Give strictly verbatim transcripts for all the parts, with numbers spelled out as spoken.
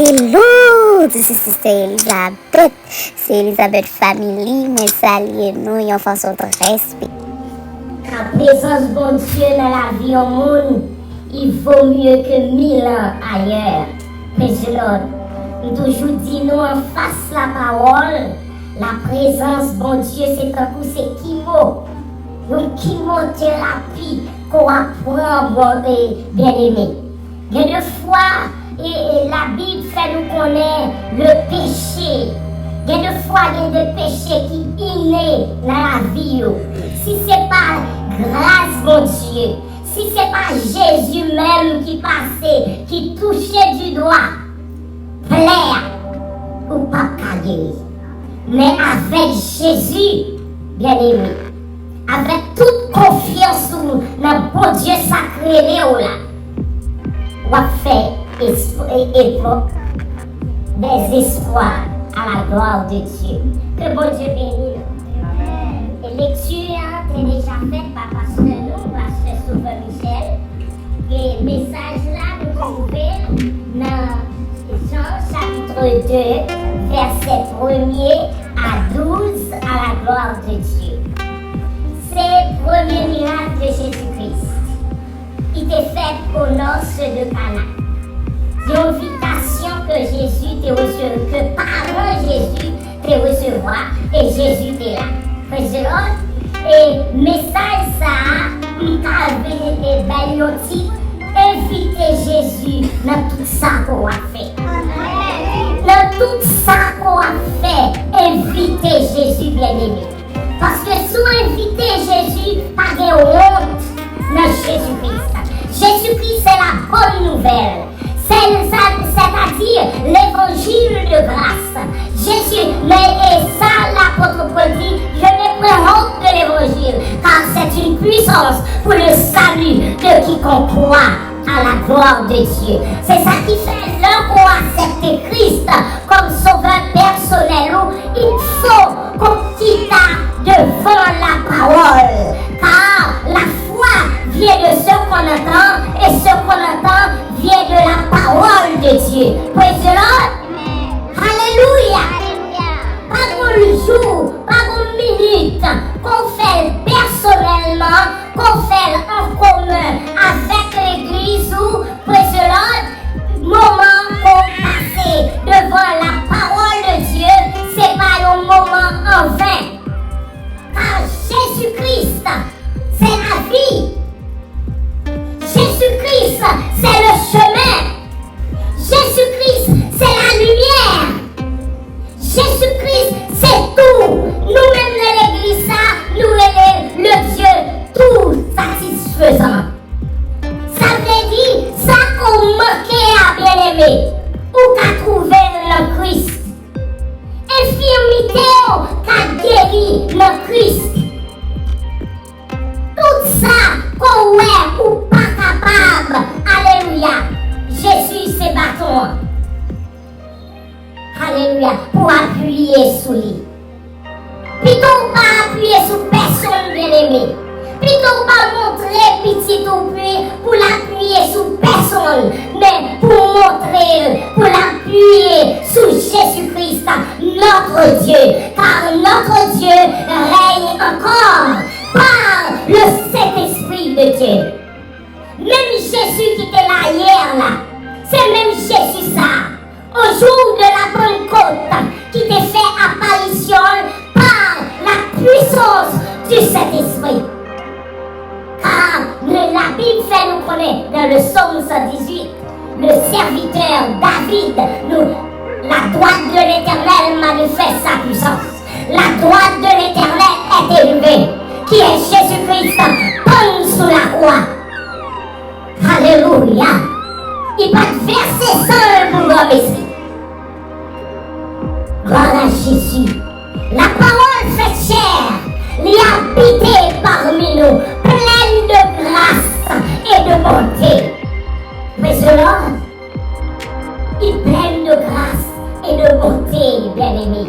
Hello, this is Sister Elizabeth. Se Elizabeth Family, mwen salye nou yon fason trè espe. Ka prezans Bondye nan lavi yon moun, il vaut mieux que mille ans ailleurs. Praise the Lord. M toujou di nou anfas lapawòl, la prezans Bondye se tankou se kimo. Yon kimoterapi ke w ap pran, bon, e, byeneme. Gen de fwa, e, e, Labib fè nou konnen le peche. Gen de fwa, gen de peche ki ine nan lavi yo. Si se pa gras Bondye, si se pa Jezi menm ki pase, ki touche du doigt plè a, ou p ap ka geri. Men avèk Jezi, byeneme, avèk tout konfyans ou nan Bondye sa k rele w la, w ap fè esp- e- epòk dèzespwa à la gloire de Dieu. Ke Bondye beni nou. E lekti a te deja fèt pa pastè nou, pastè Sauveur Michel. E mesaj la, nou twouve l nan Jan chapit de, vèsè premye a douz, à la gloire de Dieu. Se premye mirak de Jezi Kris. Li te fèt o nòs de Kana. Yon envitasyon ke Jezi te resevwa, ke paran Jezi te resevwa, e Jezi te la. Praise the Lord. E mesaj sa a, m ka vin e bay yon tit, envite Jezi nan tout sa ke w ap fè. Nan tout sa ke w ap fè, envite Jezi, byeneme. Paske si w envite Jezi, pa gen wont nan Jezi Kris. Jezi Kris se la bonne nouvelle. C'est, ça, c'est-à-dire l'évangile de grâce. Jésus, mais, et ça, l'apôtre Paul dit, je n'ai point honte de l'évangile, car c'est une puissance pour le salut de quiconque croit, à la gloire de Dieu. Se sa ki fè, lè w aksepte Kris kòm sovè pèsonèl ou, il faut qu'on quitte devant la parole, car la foi vient de ce qu'on entend, et ce qu'on entend vient de la parole de Dieu. Praise the Lord. Alelouya. Pa gon jou, pa gon minit, ke w fè l pèsonèlman, ke w fè l an komen avèk legliz ou, praise the Lord, moman ke w pase devan la parole de Dieu, se pa yon moman an ven. Car Jésus-Christ, c'est la vie. Jésus-Christ, c'est le chemin. Jésus-Christ, c'est la lumière. Jésus-Christ, c'est tout. Nou menm nan legliz sa, nou rele le Dieu tout satisfaisant. Sa vle di, sa ke w manke a, byeneme, ou ka twouve l nan Kris. Enfimite w ka geri nan Kris. Tout sa ke w wè ou pa kapab, alelouya, Jezi se baton an. Alelouya, pou apiye sou li. Pito w pa apiye sou pèsonn, byeneme. Pito w pa montre pitit ou pi pou l apiye sou pèsonn, men pou montre l, pou l apiye sou Jezi Kris, notre Dieu, car notre Dieu règne encore par le Saint-Esprit de Dieu. Menm Jezi ki te la yè la, se menm Jezi sa a. Au jour de la Pentecôte, ki te fè aparisyon l par la puissance du Saint-Esprit. Car le, la Bible fè nou konnen dans le psaume cent dix-huit, le serviteur David, nous, la droite de l'Éternel manifeste sa puissance. La droite de l'Éternel est élevée, qui est Jésus-Christ, pann sou lakwa. Alelouya! Li pa t vèse san l pou granmesi. Gloire à Jésus. La parole fait chair, li abite parmi nous, pleine de grâce et de bonté. Praise the Lord. Li plèn de gras e de bonte, byeneme.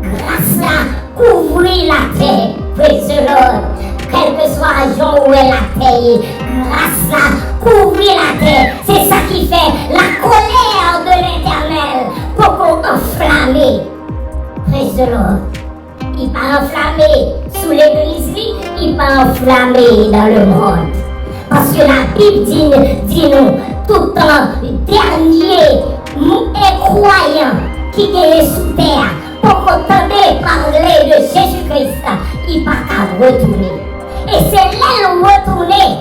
Gras la kouvri latè. Praise the Lord. Kèlkeswa jan w wè latè ye, gras la kouvri latè. Se sa ki fè la colère de l'Éternel Enflame dans le monde. Paske Labib di, di nou, toutan dènye mou- e kwayan ki genyen sou tè a poko tande pale de Jezi Kris, li pa ka retounen. E se lè l retounen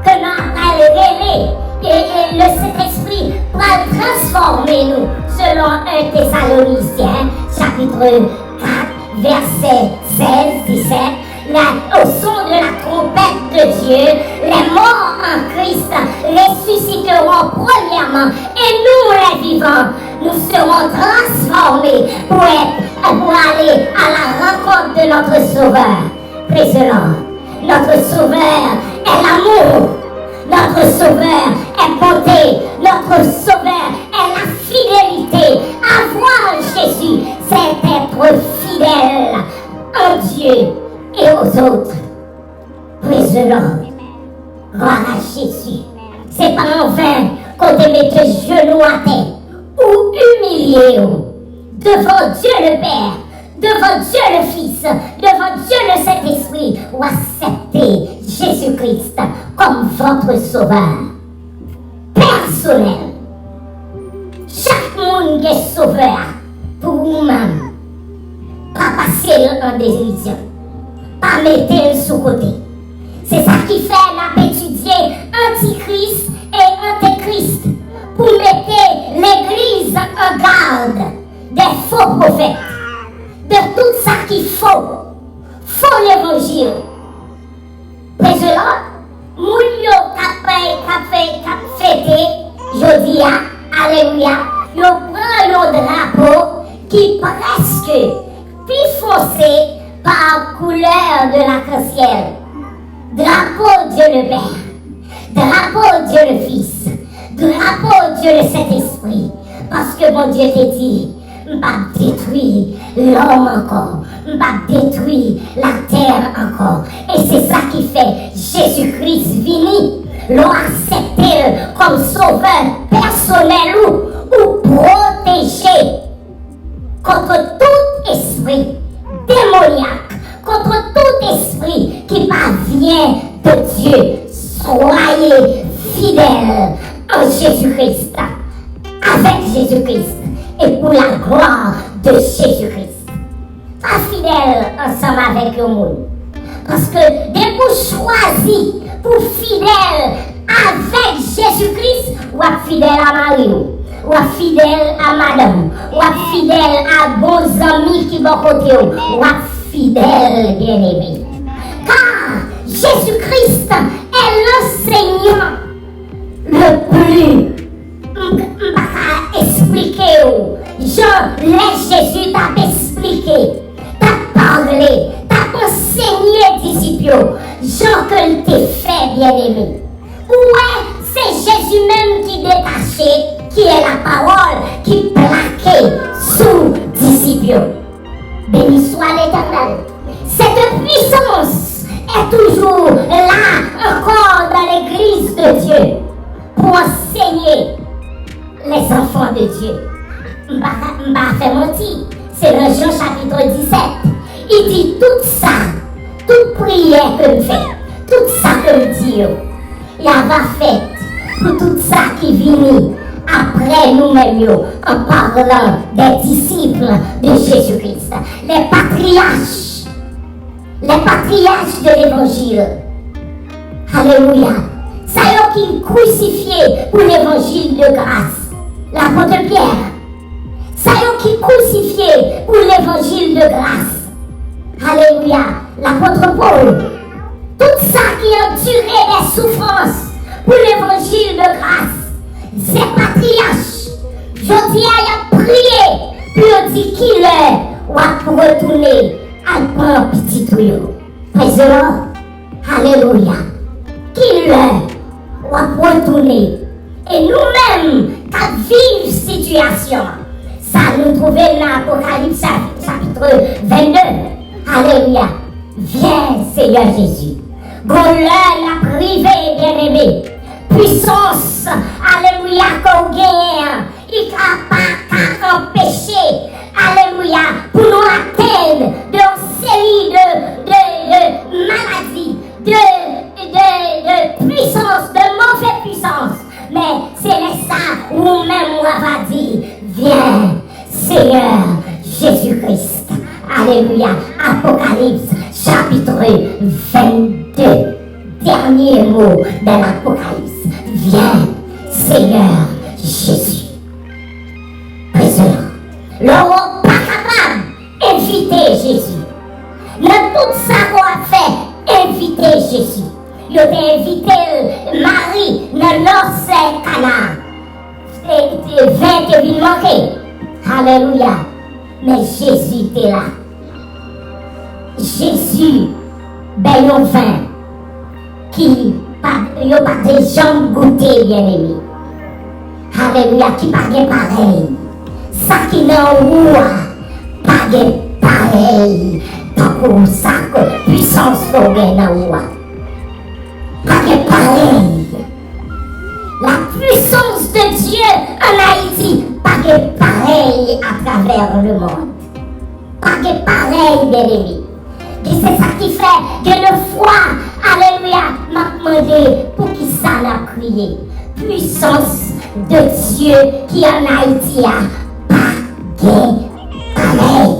ke nou pral rele, e, e le Sentespri pral transfòme nou, selon en Tesalonisyen, chapit kat, vèsè sèz, disèt, la, au son de la trompette de Dieu, les morts en Christ ressusciteront premièrement, et nous, les vivants, nous serons transformés pour être, pour aller à la rencontre de notre Sauveur. Praise the Lord. Notre Sauveur est l'amour. Notre Sauveur est bonté. Notre Sauveur est la fidélité. Avoir Jésus, c'est être fidèle en Dieu et aux autres. Praise the Lord. Glwa a Jezi. Se pa anven ke w te mete jenou atè, ou imilye w devan Dye le Pè, devan Dye le Fis, devan Dye le Sentespri, ou aksepte Jezi Kris kòm vòt sovè pèsonèl. Chak moun gen sovè a pou ou menm. Pa pase l an derizyon. Pa mete l sou kote. Se sa ki fè n ap etidye antikris e antekris pou mete legliz an gad de fo pwofèt, de tout sa ki fo, fo levanjil. Praise the Lord. Moun yo k ap, k ap fè, k ap fete jodi a, alelouya, yo pran yon drapo ki prèske pi fonse pa koulè de lakansyèl. Drapo Dye le Pè, drapo Dye le Fis, drapo Dye le Sentespri. Paske Bondye te di, m p ap detwi lòm ankò, m p ap detwi latè ankò. E se sa ki fè Jezi Kris vini. Lè w aksepte l kòm sovè pèsonèl ou, ou pwoteje kont tout espri demonyak, kont tout espri ki pa vyen de Dye. Soyez fidèles en Jésus-Christ, avec Jésus-Christ, et pour la gloire de Jésus-Christ. Pa fidèl ansanm avèk yon moun. Paske depi w chwazi pou fidèl avèk Jezi Kris, w ap fidèl a mari w, w ap fidèl a madanm, w ap fidèl a bon zanmi ki bò kote w, w ap fidèl, byeneme. Car Jésus-Christ est l'enseignant le plus. M, m pa ka eksplike w jan lè Jezi t ap eksplike, t ap pale, t ap ansenye disip yo, jan ke l te fè, byeneme. Ou wè, se Jezi menm ki detache, ki est la parole, ki plake sou disip yo. Béni soit l'Éternel. Cette puissance est toujours là encore dans l'église de Dieu pour enseigner les enfants de Dieu. M pa, m pa fè manti. Se nan Jan chapit disèt. Li di tout sa, tout priyè ke m fè, tout sa ke m di yo, y ava fèt pou tout sa ki vini apre nou menm yo, en parlant des disciples de Jésus-Christ. Les patriarches, les patriarches de l'évangile. Alelouya. Sa yo ki krisifye pou levanjil de gras. Lapot Pyè. Sa yo ki krisifye pou levanjil de gras. Alelouya. Lapot Pòl. Tout sa ki andire de soufrans pou levanjil de gras. Se patriyach. Jodi a, y ap priye pou yo di kilè w ap retounen al pran pitit ou yo. Praise the Lord. Alelouya. Kilè w ap retounen? E nou menm k ap viv sitiyasyon an, sa nou twouve l nan Apokalips chapit vennde. Alelouya. Vyen Senyè Jezi. Gon lè l ap rive, byeneme. Pwisans, alelouya, ke w genyen an, li ka pa ka anpeche, alelouya, pou nou atenn de yon seri de, de, de maladi, pwisans, de move pwisans. Men se lè sa ou menm w ava di, vyen, Seyè Jezi Kris. Alelouya. Apokalips chapitre vingt-deux. Dernier mot de l'Apocalypse. Vyen, Seyè Jezi. Praise the Lord. Lè w pa kapab, envite Jezi. Nan tout sa ke w ap fè, envite Jezi. Yo te envite Mari nan nòs Kana. E, e ven te vin manke. Alelouya. Men Jezi te la. Jezi bay yon ven ki pa, yo pa te janm goute, byeneme. Alelouya, ki pa gen parèy. Sa ki nan ou a, pa gen parèy. Tankou sa ke pwisans ke w gen nan ou a. Pa gen parèy. La puissance de Dieu en Haïti, pa gen parèy atravè lemonn. Pa gen parèy, byeneme. E se sa ki fè, gen de fwa, alelouya, m ap mande poukisa n ap kriye. Puissance de Dieu ki an Ayiti a, pa gen parèy.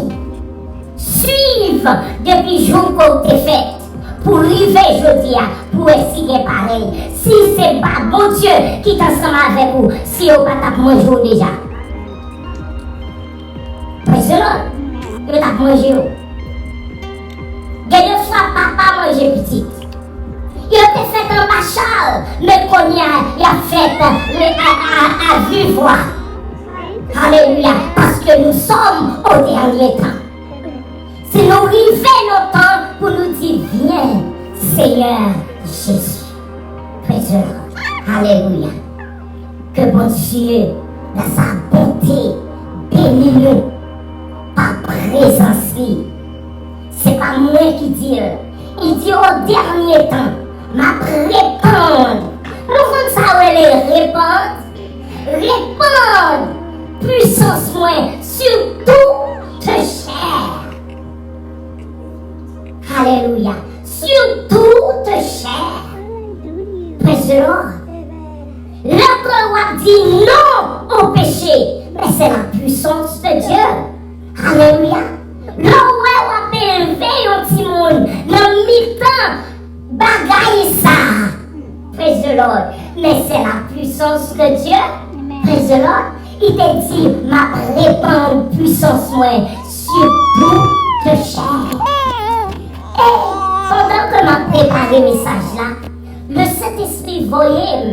Swiv depi jou ke w te fèt pou rive jodi a, pou wè si gen parèy. Si se pa Bondye ki t ansanm avèk ou, si yo pa t ap manje w deja. Praise the Lord. Yo t ap manje w. Gen de fwa papa manje pitit. Yo te fèt anba chal, men kounye a, y ap fèt, euh, a, a, a vivwa. Alelouya, paske nous sommes au dernier temps. Si nou rive nan tan pou nou di, vyen, Seyè Jezi. Praise the Lord. Alelouya. Ke Bondye, nan sa bonte, beni nou pa prezans li. Se pa mwen ki di l. Li di, o dènye tan, m ap repann. Nou konn sa yo rele repann? Repann pwisans mwen sou tout chè. Alelouya. Sou tout chè. Praise the Lord. Lè ke w ap di non o peche, men se la puissance de Dieu. Alelouya. Lè w wè w ap elve yon timoun nan mitan bagay sa a. Praise the Lord. Men se la puissance de Dieu. Praise the Lord. Li te di, m ap repann pwisans mwen sou tout chè. E pandan ke m ap prepare mesaj la, le Sentespri voye m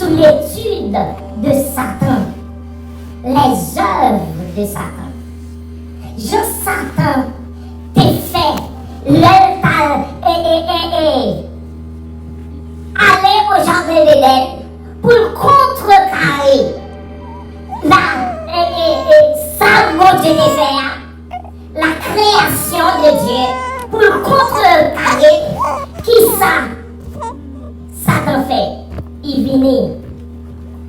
sou letid de Satan, les œuvres de Satan. Jan Satan te fè lè l t al, e, e, e, e, ale o jaden Edenn pou l kontrekare la, e, e, e, sa Bondye te fè a, la création de Dieu, pou l kontrekare kisa Satan fè? Li vini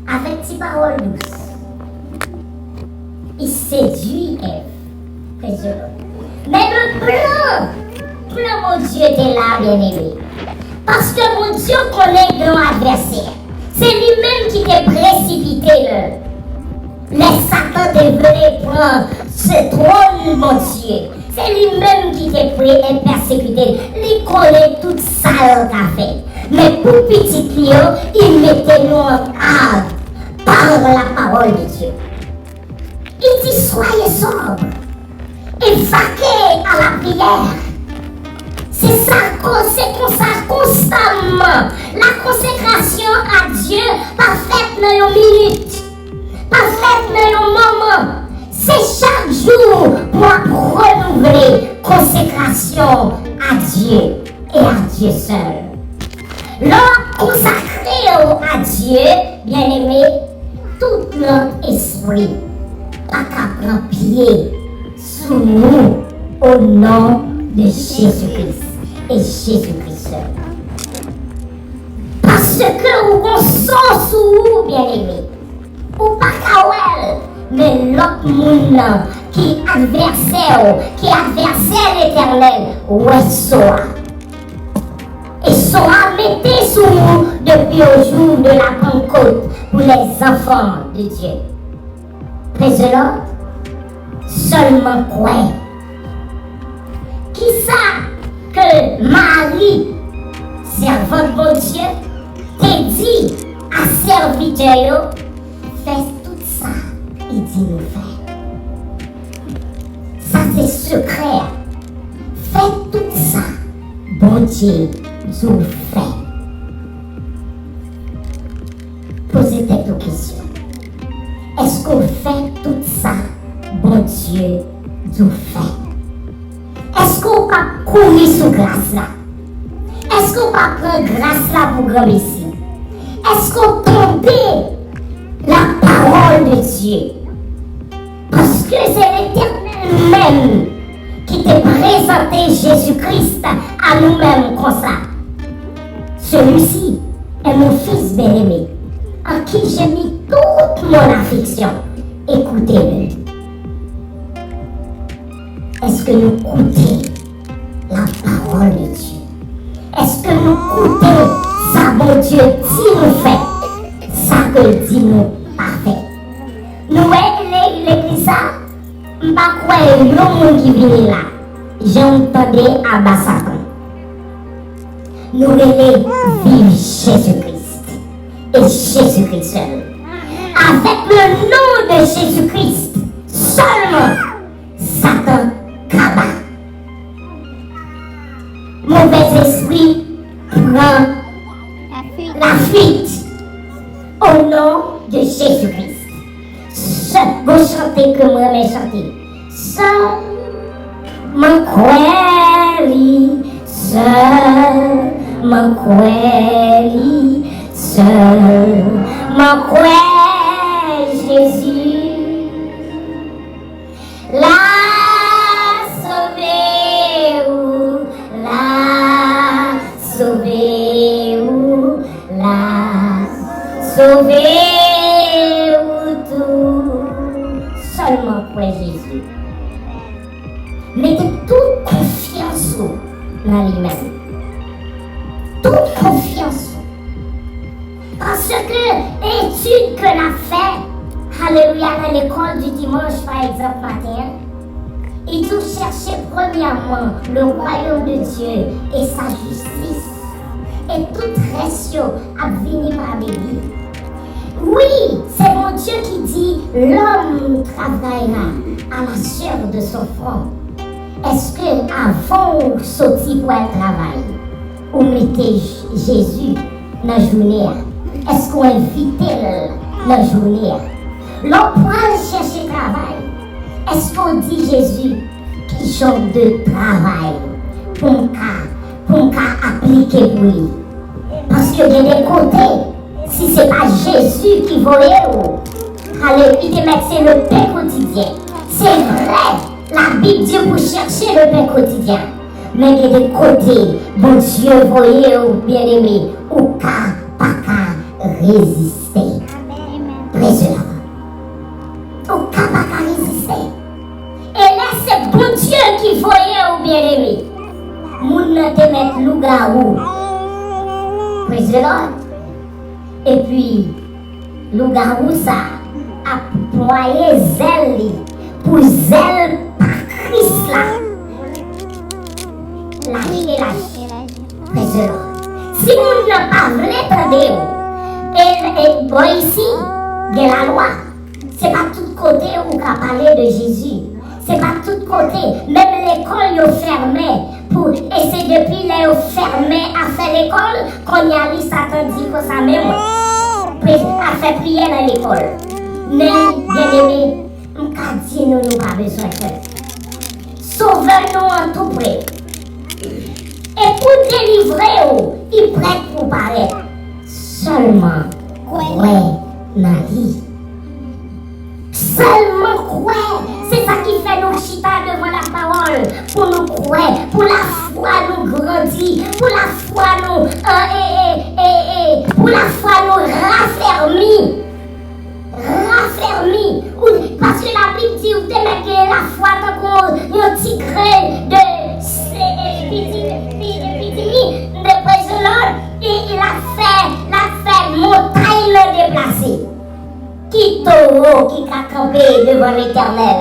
avèk ti pawòl dous. Li sedui Èv. Praise the Lord. Men le plan, plan Bondye te la, byeneme. Paske Bondye konnen gen yon advèsè. Se li menm ki te presipite l. Lè Satan te vle pran se twòn Bondye, se li menm ki te pre-, e pèsekite l. Li konnen tout sa l ka fè. Men pou pitit li yo, li mete nou an gad par la parole de Dieu. Il dit, soyez sobres et vaquez à la prière. Se sa, kon-, se konsa konstamman. La konsekrasyon a Dye pa fèt nan yon minit, pa fèt nan yon moman. Se chak jou pou w ap renouvle konsekrasyon a Dye e a Dye sèl. Lè w ap konsakre w a Dye, byeneme, tout lòt espri pa ka pran pye sou nou, o non de Jezi Kris e Jezi Kris sèlman. Paske ou gon son sou ou, byeneme. Ou pa ka wè l, men lòt moun nan ki advèsè w, ki advèsè Letènèl, wè so a. E sera mete sou ou depi au jour de la Pentecôte pour les enfants de Dieu. Praise the Lord. Sèlman kwè. Kisa ke Mari, sèvant Bondye, te di a sèvitè yo? Fè tout sa li di nou fè. Sa se sekrè a. Fè tout sa Bondye di w fè. Poze tèt ou kesyon. Èske w fè tout sa Bondye di w fè? Èske w p ap kouri sou gras la? Èske w p ap pran gras la pou granmesi? Èske w tande la parole de Dieu? Paske se Letènèl menm ki te prezante Jezi Kris a nou menm konsa. Celui-ci est mon fils bien-aimé, en qui j'ai mis toute mon affection. Écoutez-le. Èske nou koute la parole de Dieu? Èske nou koute sa Bondye di nou fè, sa ke l di nou pa fè? Nou wè le- legliz sa, m pa kwè yon moun ki vini la, jan w tande aba Satan. Nou rele viv Jezi Kris e Jezi Kris sèl. Avèk le non de Jezi Kris sèlman, Satan kaba. Movèzespri pran lafwit o non de Jezi Kris. Sèl, gon chante ke mwen renmen chante. Sèlman kwè li, sèlman kwè li, sèlman kwè Jezi. L a sove ou, l a sove ou, l a sove ou tou. Sèlman kwè Jezi. Mete tout konfyans ou nan li menm. Tout konfyans ou. Paske etid ke n ap fè, alelouya, nan lekòl di dimanch, pa egzanp, maten an, li di w chèche premyèman le royaume de Dieu et sa justice, e tout rès yo ap vini pa degi. Wi, se Bondye ki di, l'homme travaillera à la sueur de son front. Èske avan w soti pou al travay, ou mete J- Jezi nan jounen an? Èske w envite l nan jounen an? Lè w pral chèche travay, èske w di Jezi, ki jan de travay pou m ka, pou m ka aplike pou li? Paske gen de kote, si se pa Jezi ki voye w, ale, li te mèt se le pen kotidyen. Se vre, Labib di pou chèche le pen kotidyen. Men gen de kote, Bondye voye w, byeneme, ou ka pa ka reziste. Praise the Lord. Ou ka pa ka reziste. E lè se Bondye ki voye w, byeneme, moun nan te mèt lougawou. Praise the Lord. Epi, lougawou sa a ap plwaye zèl li pou zèl pa Kris la lache, lache. Praise the Lord. Si moun nan pa vle tande w, e, e bò isi, gen lalwa. Se pa tout kote ou ka pale de Jezi. Se pa tout kote. Menm lekòl yo fèmen pou, e se depi lè yo fèmen afè lekòl, kounye a li Satan di konsa menm. Pri- afè priyè nan lekòl. Men, byeneme, m ka di nou, nou pa bezwen pè. Sovè nou an tou pre. E pou delivre w, li prèt pou parèt. Sèlman kwè nan li. Sèlman kwè. Se sa ki fè nou chita devan lapawòl, pou nou kwè, pou lafwa nou grandi, pou lafwa nou, e, e, e, e, e, pou lafwa nou rafèmi. Rafèmi. Ou, paske Labib di ou te mèt gen lafwa tankou yon ti grenn de se- piti, piti, pitimi, de praise the Lord. towo ki ka kanpe devan Letènèl.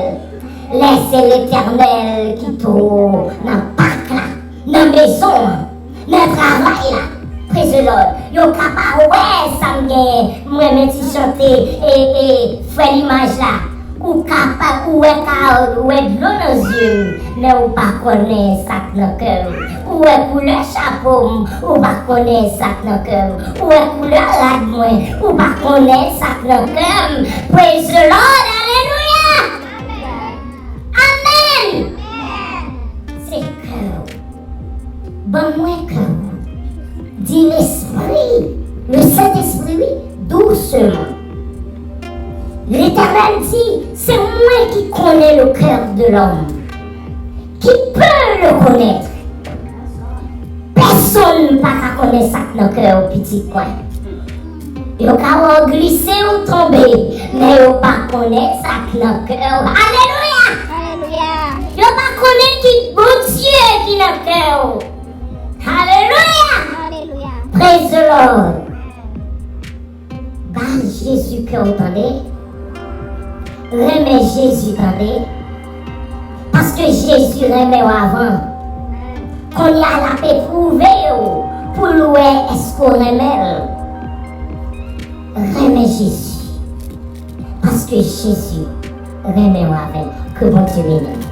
Lè se Letènèl ki towo nan pak la, nan mezon an, nan travay la. Praise the Lord. Yo ka pa wè sa m genyen. M renmen ti chante e, e, frè Limaj la. Ou ka pa, ou wè ka, ou wè dlo nan zye m, men ou pa konnen sa k nan kè m. Ou wè koulè chapo m, ou pa konnen sa k nan kè m. Ou wè koulè rad mwen, ou pa konnen sa k nan kè m. Praise the Lord, alelouya! Amen! Se kè w. Ban mwen kè w. Di Lespri, le Sentespri, wi, dousman. Letènèl di, se mwen ki konnen le cœur de l'homme. Qui peut le connaître? Pèsonn pa ka konnen sa k nan kè w, pitit mwen. Yo ka wè w glise ou tonbe, men yo pa konnen sa k nan kè w. Alelouya! Alelouya! Yo pa konnen ki Bondye ki nan kè w. Alelouya! Alelouya! Praise the Lord! Ba Jezi kè w, tande. Renmen Jezi, tande. Paske Jezi renmen w avan. Kounye a l ap epwouve w pou l wè èske w renmen l. Renmen Jezi. Paske Jezi renmen w avan. Ke Bondye beni w.